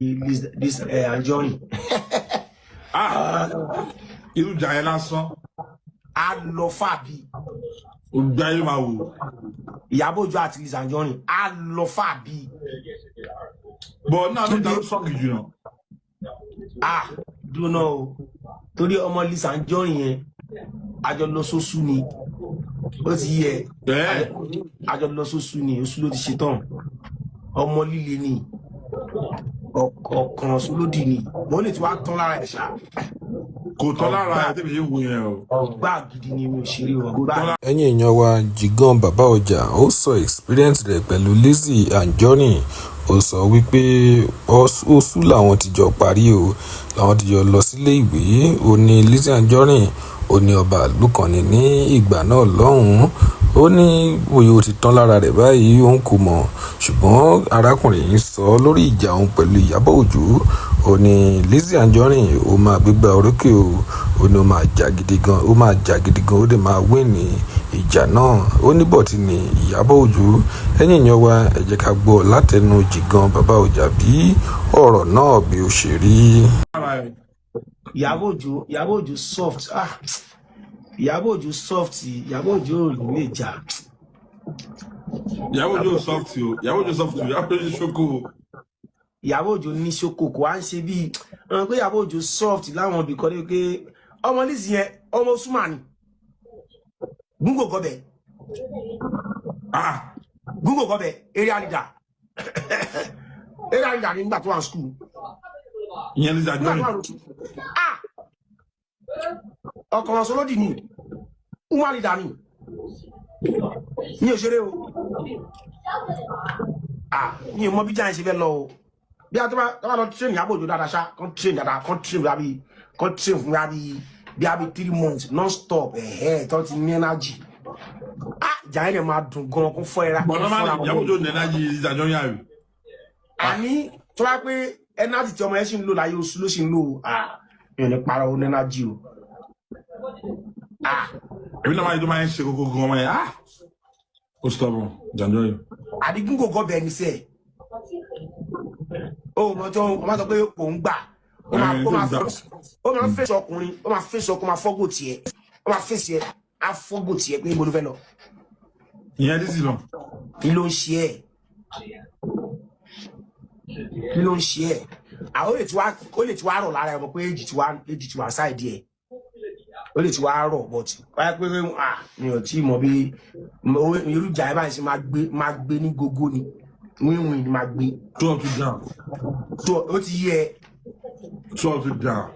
Liz Anjorin. Ah, irú ìjà yẹn lásán. Á lọ fà bí. Olùgbé ayé máa wò. Ìyábọ̀ Òjó àti Liz Anjorin á lọ fà bí. But náà ló dá strong jù náà. Ah, dúró náà o, torí ọmọ Liz Anjorin yẹn, àjọ lọ sóṣù ni, ó ti yẹ. Ẹ Àjọ lọ sóṣù ni, oṣù ló ti ṣe tán. Ọmọ líle ni, ọkàn sólódì ni. Mo lè ti wá tán lára ẹ̀ ṣá. Kò tán lára ẹ tẹ́bi ṣe ń wo yẹn o. Ọgbà gidi ni, mi ò ṣeré, ọgbà. Tán lára. Ẹ̀yin èèyàn wa, Jigan Bàbá Ọjà, ó sọ experience rẹ̀ pẹ̀lú Lizzy Anjorin. Ó sọ wípé oṣù làwọn ti jọ parí o, làwọn ti jọ lọ sílé ìwé. Ó ní Lizzy Anjorin, ó ní ọba ìlú kan ní ní ìgbà náà lọ́hùn-ún. Ó ní bóyá ó ti tán lára rẹ̀ báyìí, òun kò mọ̀, ṣùgbọ́n arákùnrin yìí sọ lórí ìjà òun pẹ̀lú Ìyábọ̀ Òjó. Ó ní Lizzy Anjorin ó máa gbégbá orókè o. Ó ní ó máa jà gidi gan, ó máa jà gidi gan, ó dẹ̀ máa win ní ìjà náà. Ó ní but ní Ìyábọ̀ Òjó. Ẹ̀yin èèyàn wa, ẹ jẹ́ ká gbọ́ látẹnu Jigan Bàbá Ọjà bí ọ̀rọ̀ náà bí ó ṣe rí. Lára ẹ. Ìyábọ̀ Òjó, Ìyábọ̀ Òjó soft. Ah, Ìyábọ̀ Òjó soft. Ìyábọ̀ Òjó ò lè jà. Ìyábọ̀ Òjó soft o, Ìyábọ̀ Òjó soft o, Ìyábọ̀ Òjó ṣoko o. Ìyábọ̀ Òjó ní ṣoko, kò wá ń ṣe bíi ọ̀n pé Ìyábọ̀ Òjó soft láwọn ibì kan ní pé ọmọ Lizzy yẹn, ọmọ súnmà ni, gúngò gọbẹ. Ah. Gúngò gọbẹ, area leader, area leader ní nígbà tó wà ní school. Ìyẹn Lizzy Nígbà tó Anjorin. wà ní school, ah, ọkọ̀ wọn sọlódì ni, woman leader ni ní òṣèré o. Ah, mi ò mọ bí giant ṣe fẹ́ lọ o. Bí a tó bá lọ train Ìyábọ̀ Òjó dáadáa ṣá, kàn train dáadáa, kàn train bí kàn train fún bí a bí 3 months non stop, ẹ̀hẹ́, tó ti ní energy. Ah, ìjà yẹn lè máa dùn gan, kó fọ́ ẹra But kó fọ́ra normally, Ìyábọ̀ wọn. Òjó ní energy Lizzy Anjorin àbí? Àní tó bá pé energy tí ọmọ yẹn ṣì ń lò láyé oṣù ló ṣì ń lò. Ah, mi ò ní parọ́, ó ní energy o. Ah. Èmi náà máa ń tó máa ń ṣe kókó gan ọmọ yẹn. Ah, ó stubborn, Lizzy Anjorin. Àdìgún kò gọ́ bẹ́ẹ̀ ní sẹ́ẹ̀ ó mọ tó o máa sọ pé òun gbà, ó máa ó máa ó máa ń fèsì ọkùnrin, ó máa fèsì ọkùnrin, ó máa fọ́gò tiẹ̀, ó máa fèsì ẹ, á fọ́gò tiẹ̀ pé mo ló fẹ́ lọ. Ìyẹn Lizzy lọ. Kí ló ń ṣe ẹ? Kí ló ń ṣe ẹ? Àwọn ó lè ti wá rọ̀ lára ẹ, mọ̀ pé èjì ti wá ṣáìdì ẹ, ó lè ti wá rọ̀, but wáyé pé, ah, mi ò tí ì mọ̀ bí irú ìjà ẹ báyìí ṣe máa gbé ní gógó ni, wíwìn ni máa gbé. Two up to down. Tó ó ti yẹ. Two up to down.